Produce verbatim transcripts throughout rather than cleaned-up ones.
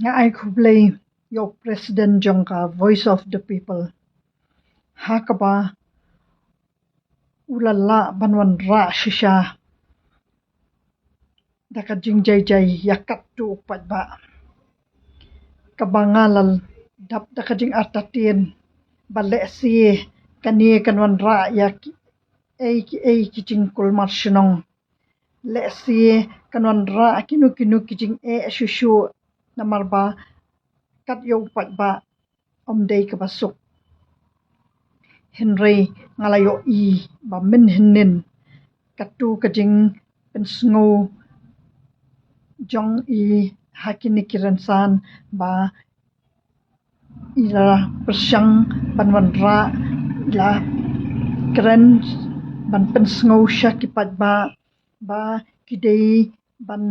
Nga ai khublei ïa u President jong ka Voice of the People, ha kaba u la lah ban wanrah shisha da ka jingjai jai ïa katto u paidbah. Kaba nga la dap da ka jingartatien ba leh shi kane kan wanrah ïa kiei kiei ki jingkulmar shnong. Leh shi kan wanrah kino kino ki jingeh shuh shuh, namar ba kat ïa u paidbah ym dei kaba suk. Hynrei nga la ïohi ba mynhynnin katto ka jingpynsngew jong i ha kine ki rynsan ba i la pyrshang ban wanrah, i la kren ban pynsngew sha ki paidbah ba ki dei ban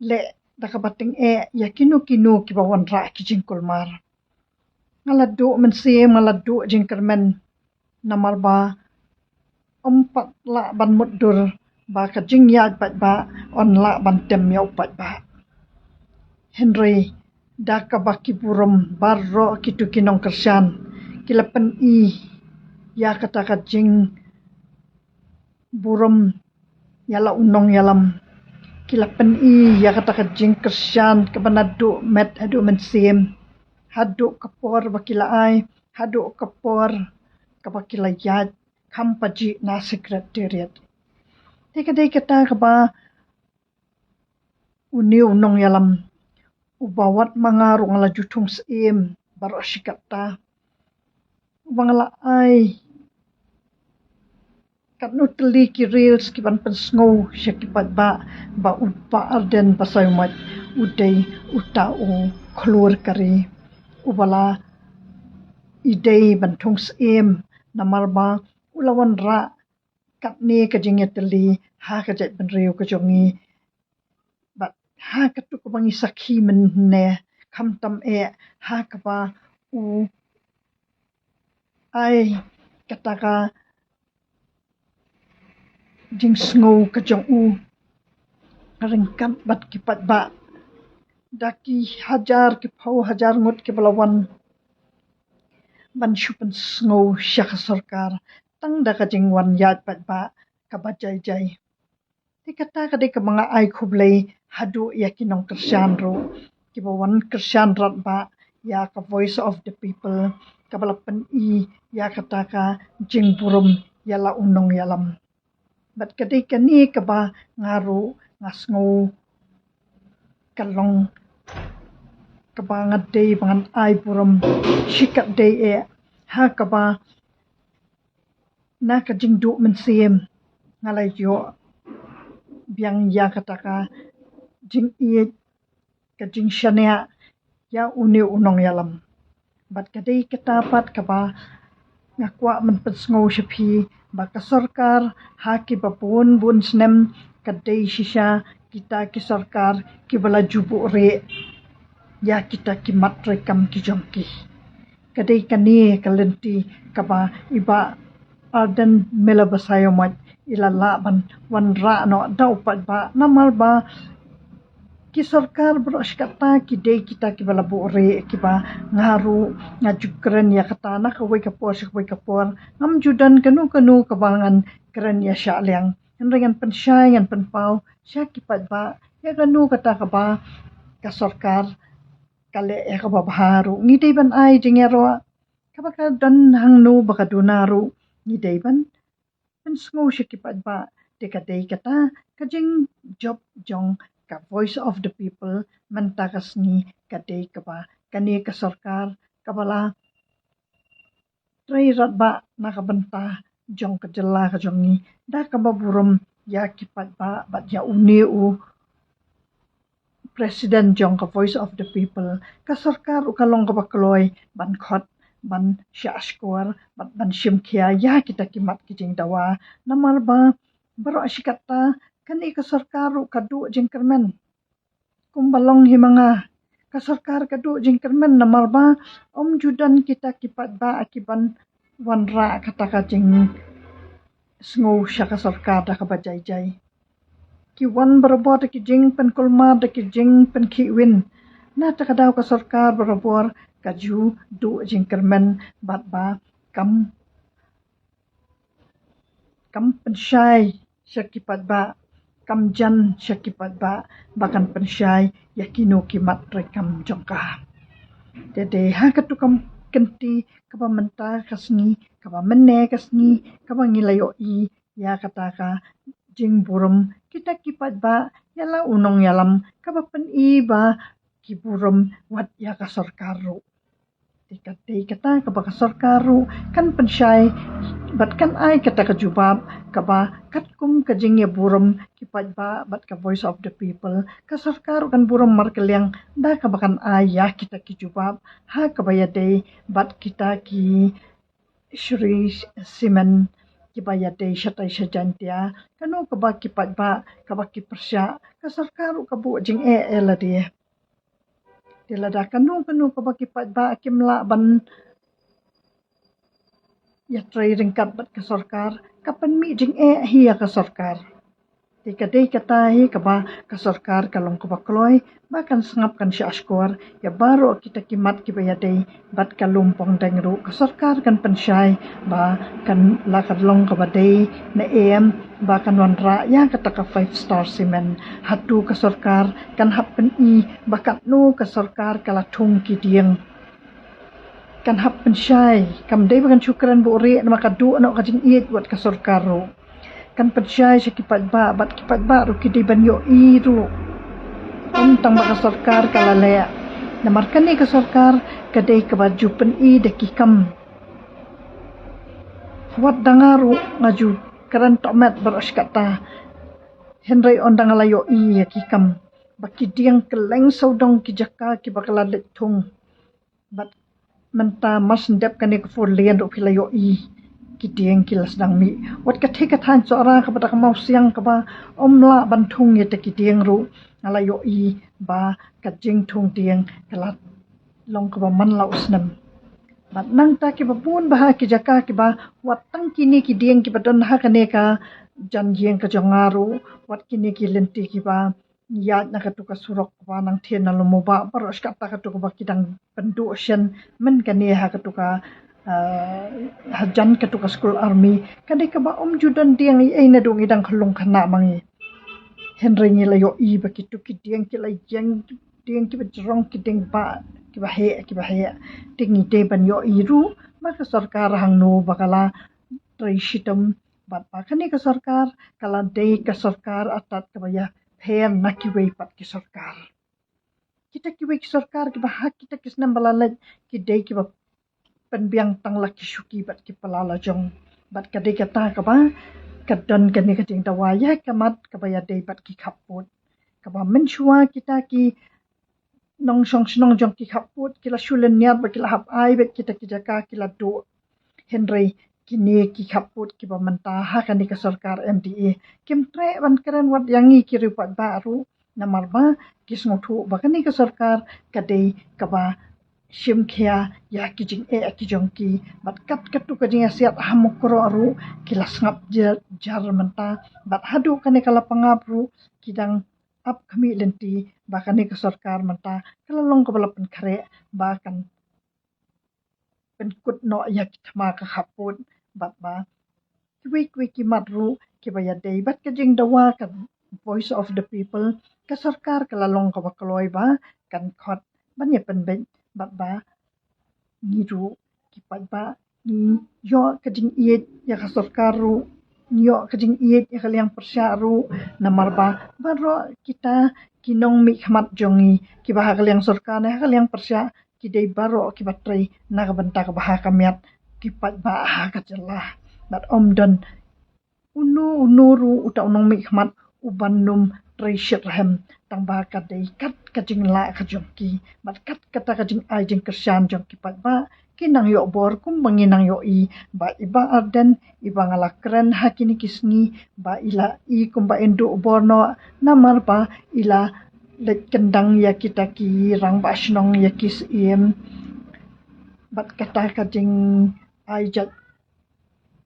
leh da kaba tyngeh ïa kino kino kiba wanrah ki jingkulmar. Nga la duh mynsiem, nga la duh jingkyrmen, namar ba ym pat lah ban mutdur ba ka jingïaid paidbah yn lah ban tem ïa u paidbah. Hynrei da kaba ki burom baroh kito ki nongkyrshan ki la pyni ïa kata ka jingburom ïa la u nongïalam. Ki la pyni ïa kata ka jingkyrshan kaba naduh met haduh mynsiem, haduh ka por ba ki la ai haduh ka por kaba ki la ïaid kham pajih na Secretariat. Te ka dei kata kaba une u nongïalam uba wat ma nga ruh nga la ju thung syiem baroh shi katta, uba nga la ai katno tylli ki reels ki ban pynsngew sha ki paidbah ba u Bah Ardent Basaiawmoit u dei uta u khlur ka ri uba la i dei ban thung syiem, namar ba u la wanrah katne ka jingïatylli ha ka jaitbynriew ka jong ngi. Bad ha katto kaba ngi sakhi mynne, khamtam eh ha kaba u ai kata ka jingsngew ka jong u ryngkat bad ki paidbah, da ki hajar ki phew hajar ngut kiba la wan ban shu pynsngew sha ka sorkar tang da ka jingwan ïaid paidbah kaba jai jai. Te kata ka dei kaba nga ai khublei haduh ïa ki nongkyrshan ruh kiba wan kyrshan radbah ïa ka Voice of the People, kaba la pyni ïa kata ka jingburom ïa la u nongïalam. Bad ka dei kane kaba nga ruh nga sngew ka long kaba nga dei ba ngan ai burom shikatdei eh, ha kaba na ka jingduh mynsiem nga la ïoh biang ïa kata ka jingïeit, ka jingshaniah ïa une u nongïalam. Bad ka dei kata pat kaba nga kwah ban pynsngew sha phi ba ka sorkar ha kiba bun bun snem ka dei shisha kita ki sorkar kiba la ju buhrieh ïa kita ki mat treikam ki jong ki. Ka dei kane ka lynti kaba i Bah Ardent Miller Basaiawmoit i la lah ban wanrah noh da u paidbah, namar ba ki sorkar baroh shi katta ki dei kita kiba la buhrieh, kiba nga ruh nga ju kren ïa kata na kawei ka por sha kawei ka por. Ngam ju don kano kano kaba ngan kren ïa shah liang, hynrei ngan pynshai, ngan pynpaw sha ki paidbah ïa kano kata kaba ka sorkar ka leh ïa kaba bha ruh. Ngi dei ban ai jingïaroh, kaba ka don hangno ba ka duna ruh ngi dei ban pynsngew sha ki paidbah. Te ka dei kata ka jingjop jong ka Voice of the People mynta ka sngi, ka dei kaba kane ka sorkar kaba la trei radbah na ka bynta jong ka jylla ka jong ngi da kaba burom ïa ki paidbah bad ïa une u President jong ka Voice of the People. Ka sorkar ruh ka long kaba kloi ban khot, ban shah shkor bad ban shim khia ïa kita ki mat ki jingdawa, namar ba baroh shi katta kane ka sorkar ruh ka duh jingkyrmen. Kumba long hi ma nga, ka sorkar ka duh jingkyrmen namar ba ym ju don kita ki paidbah ki ban wanrah kata ka jingsngew sha ka sorkar da kaba jai jai. Ki wan barabor da ki jingpynkulmar, da ki jingpynkhih win. Na kata ka daw ka sorkar barabor ka ju duh jingkyrmen bad ba kam kam pynshai sha ki paidbah, kam jan sha ki paidbah ba kan pynshai ïa kino ki mat treikam jong ka. Te dei ha katu ka kynti kaba mynta ka sngi, kaba mynne ka sngi, kaba ngi la ïohi ïa kata ka jingburom kita ki paidbah ïa la u nongïalam kaba pyni ba ki burom wat ïa ka sorkar ruh. Te ka dei kata kaba ka sorkar ruh kan pynshai bad kan ai kata ka jubab kaba katkum ka jingïaburom ki paidbah bad ka Voice of the People, ka sorkar ruh kan burom markylliang da kaba kan ai ïa kita ki jubab ha kaba ïadei bad kita ki Shree Cement kiba ïadei shatai sha Jaintia. Kano kaba ki paidbah kaba ki pyrshah, ka sorkar ruh ka buh jingeh ïa lade. Te lada kano kano kaba ki paidbah kim lah ban ïatrei ryngkat bad ka sorkar, ka pynmih jingeh hi ïa ka sorkar. Te ka dei kata hi kaba ka sorkar ka long kaba kloi ba kan sngap kan shah shkor ïa baroh kita ki mat kiba ïadei bad ka lum pongdeng ruh ka sorkar kan pynshai ba kan la ka long kaba dei ne em ba kan wanrah ïa kata ka Five Star Cement. Hato ka sorkar kan hap pyni ba katno ka sorkar ka la thung ki dieng? Kan hap pynshai, kam dei ba kan shu kren buhrieh namar ka duh noh ka jingïeit wat ka sorkar ruh. Kan pynshai sha ki paidbah bad ki paidbah ruh ki dei ban ïohi ruh. Ym tang ba ka sorkar ka la leh. Namar kane ka sorkar ka dei kaba ju pyni da ki kam. Wat da nga ruh nga ju kren tohmet baroh shi katta. Hynrei ynda nga la ïohi ïa ki kam ba ki dieng kylleng sawdong ki jaka kiba ka la leit thung. Bad mynta mar shen dep kane ka four lane ruh phi la ïohi ki dieng ki la sdang mih. Wat ka thik ka thaiñ Sohra kaba da ka mawsiang kaba ym lah ban thung ïa ta ki dieng ruh nga la ïohi ba ka jingthung dieng ka la long kaba man la u snem. Bad nangta kiba bun bha ki jaka kiba wat tang kine ki dieng kiba don ha kane ka jan ïing ka jong nga ruh wat kine ki lynti kiba ïaid na katu ka surok kaba nang thien na Lumuba baroh shi katta katu kaba ki dang pynduh shen myn kane ha katu ka, ah, hajan katu ka skul army. Ka dei kaba ym ju don dieng ei ei naduh ngi dang khyllung khynnah ma ngi. Hynrei ngi la ïohi ba kitu ki dieng ki la ïeng, dieng kiba jrong, ki dieng ba kiba heh kiba heh. Te ngi dei ban ïohi ruh ba ka sorkar hangno ba ka la trei shitom bad ba kane ka sorkar ka la dei ka sorkar atat kaba ïapher na kiwei pat ki sorkar. Kita kiwei ki sorkar kiba ha kita ki snem ba la leit ki dei kiba pynbiang tang la ki shuki bad ki pala la jong. Bad ka dei kata kaba ka don kane ka jingdawa ïa ka mat kaba ïadei bad ki khappud. Kaba mynshuwa kita ki nongshong shnong jong ki khappud ki la shu lynñiar ba ki la hap ai bad kita ki jaka ki la duh. Hynrei kine ki khappud kiba mynta ha kane ka sorkar M D A kim treh ban kren wat ïa ngi ki riewpaidbah ruh. Namar ba ki sngewthuh ba kane ka sorkar ka dei kaba shim khia ïa ki jingeh ki jong ki. Bad kat katu ka jingïasiat ha Mukroh ruh ki la sngap jar, jar mynta. Bad haduh kane ka Lapangap ruh ki dang ap khmih lynti ba kane ka sorkar mynta ka la long kaba la pynkhreh ba kan pynkut noh ïa ki thma ka khappud bad ba kiwei kiwei ki mat ruh kiba ïadei bad ka jingdawa ka Voice of the People, ka sorkar ka la long kaba kloi ba kan khot ban ïa pynbeit bad ba ngi ruh ki paidbah ngi ïoh ka jingïeit ïa ka sorkar ruh, ngi ïoh ka jingïeit ïa ka liang pyrshah ruh. Namar ba baroh kita ki nongmihkhmat jong ngi kiba ha ka liang sorkar ne ha ka liang pyrshah ki dei baroh kiba trei na ka bynta kaba ha ka miat ki paidbah ha ka jylla. Bad ym don uno uno ruh uta u nongmihkhmat uban nym trei shitrhem tang ba ka dei kat ka jinglah ka jong ki bad kat kata ka jingai jingkyrshan jong ki paidbah. Ki nang ïoh bor kumba ngi nang ïohi ba i Bah Ardent iba nga la kren ha kine ki sngi ba i la i kumba in duh bor noh namar ba i la leit kyndang ïa kita ki rangbah shnong ïa ki syiem bad kata ka jingai jait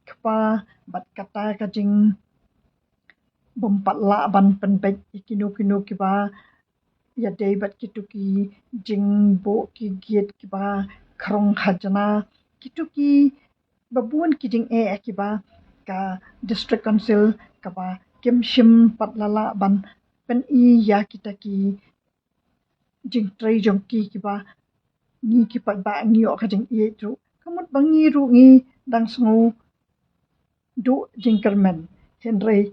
kpa bad kata ka jing bym pat lah ban pynbeit ïa kino kino kiba ïadei bad kito ki jingbuh ki gate kiba khrong khajna, kito ki babun ki jingeh kiba ka District Council kaba kim shym pat la lah ban pyni ïa kita ki jingtrei jong ki kiba ngi ki paidbah ngi ïoh ka jingïeit ruh. Ka mut ba ngi ruh ngi dang sngew duh jingkyrmen. Hynrei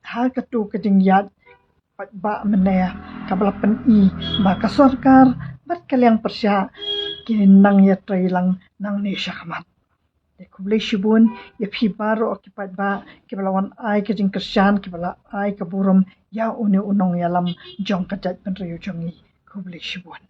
ha katu ka jingïaid paidbah mynne kaba la pyni ba ka sorkar bad ka liang pyrshah ki nang ïatrei lang nangne shakhmat. Te khublei shibun ïa phi baroh ki paidbah kiba la wan ai ka jingkyrshan, kiba la ai ka burom ïa une u nongïalam jong ka jaitbynriew jong ngi. Khublei shibun.